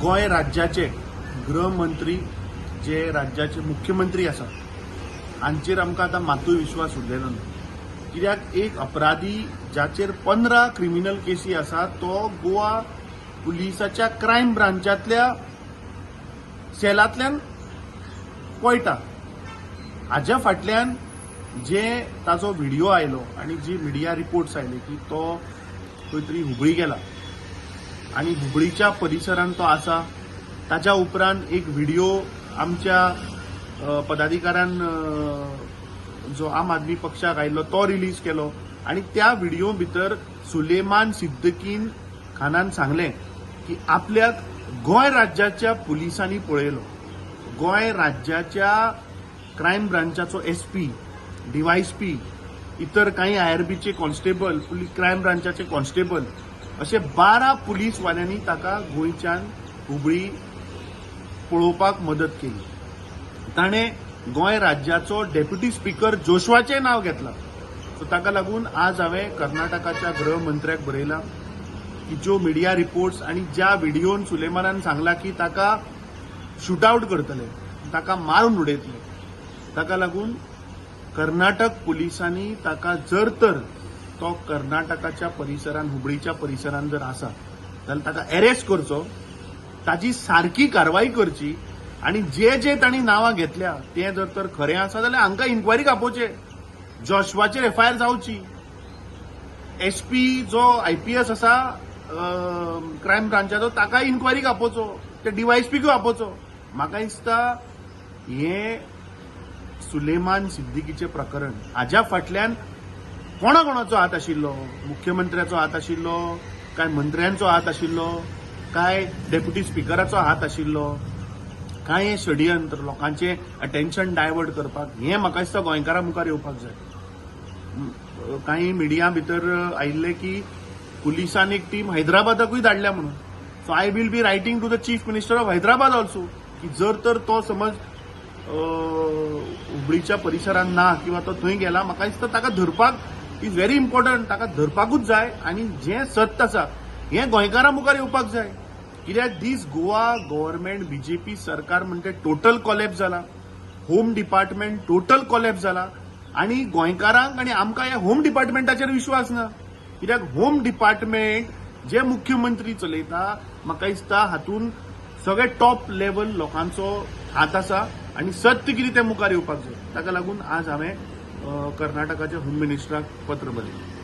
गोंय राज्याचे गृहमंत्री जे राज्याचे मुख्यमंत्री आसा हांचेर आमकां आतां मातूय विश्वास उरलेलो ना. कित्याक एक अपराधी जाचेर 15 क्रिमिनल केसी आसा तो गोवा पुलिसाच्या क्रायम ब्रांचांतल्या सेलांतल्यान पळटा. हाज्या फाटल्यान जे ताजो व्हिडियो आयलो आनी जी मिडिया रिपोर्ट्स आयले की तो खंय तरी हुबळी गेला आनी हुबळीच्या परिसरांत तो आसा. ताज्या उपरांत एक व्हिडियो आमच्या पदाधिकाऱ्यान जो आम आदमी पक्षाक आयिल्लो तो रिलीज केलो आनी त्या व्हिडियो भितर सुलेमान सिद्दीकीन खानान सांगलें की आपल्याक गोंय राज्याच्या पुलिसांनी पळयलो. गोंय राज्याच्या क्रायम ब्रांचाचो एसपी, डीवायएसपी, इतर काही आयआरबीचे कॉन्स्टेबल, क्रायम ब्रांचाचे कॉन्स्टेबल अशे 12 पुलीसवाल्यांनी ताका गोंयच्यान हुबळी पळोवपाक मदत केली. ताणें गोंय राज्याचो डेप्युटी स्पीकर जोशवाचें नांव घेतलां. सो ताका लागून आज हांवें कर्नाटकाच्या गृहमंत्र्याक बरयलां की ज्यो मिडिया रिपोर्ट्स आनी ज्या व्हिडियोन सुलेमानान सांगला की ताका शूटआवट करतले, ताका मारून उडयतले, ताका लागून कर्नाटक पुलिसांनी ताका जर तर तो कर्नाटकाच्या परिसरान हुबळीच्या परिसरान जर आसा जाल्यार ताका अरेस्ट करचो, ताजी सारकी कारवाई करची आनी जे जे तांणी नांवां घेतल्या तें जर तर खरें आसा जाल्यार हांकां इन्क्वायरी आपोवचें, जॉशवाचेर एफआयआर जावची, एसपी जो आयपीएस आसा क्रायम ब्रांचाचो ताका इन्क्वायरीक आपोवचो, ते डीवायएसपीकूय आपोवचो. म्हाका दिसता हें सुलेमान सिद्दीकीचें प्रकरण हाज्या फाटल्यान कोणा कोणाचो हात आशिल्लो, मुख्यमंत्र्याचो हात आशिल्लो काय मंत्र्यांचो हात आशिल्लो काय डेप्युटी स्पिकराचो हात आशिल्लो काय हें षडयंत्र लोकांचें अटेन्शन डायवर्ट करपाक, हें म्हाका दिसता गोंयकारां मुखार येवपाक जाय. कांय मिडिया भितर आयिल्लें की पुलिसान एक टीम हैदराबादाकूय धाडल्या म्हणून. So I will be writing to the chief minister of Hyderabad also की जर तर तो समज हुबळीच्या परिसरांत ना किंवा तो थंय गेला, म्हाका दिसता ताका धरपाक is very important, ताका धरपाकूच जाय आनी जें सत्य आसा हें गोंयकारां मुखार येवपाक जाय. कित्याक दीस गोवा गव्हर्मेंट बीजेपी सरकार म्हणटे टोटल कॉलॅप्स जाला, होम डिपार्टमेंट टोटल कॉलॅप्स जाला आनी गोंयकारांक आनी आमकां ह्या होम डिपार्टमेंटाचेर विश्वास ना. कित्याक होम डिपार्टमेंट जे मुख्यमंत्री चलयता म्हाका दिसता हातूंत सगळे टॉप लेवल लोकांचो हात आसा आनी सत्य कितें तें मुखार येवपाक जाय. ताका लागून आज हांवें कर्नाटकाच्या होम मिनिस्टराक पत्र बरयलें.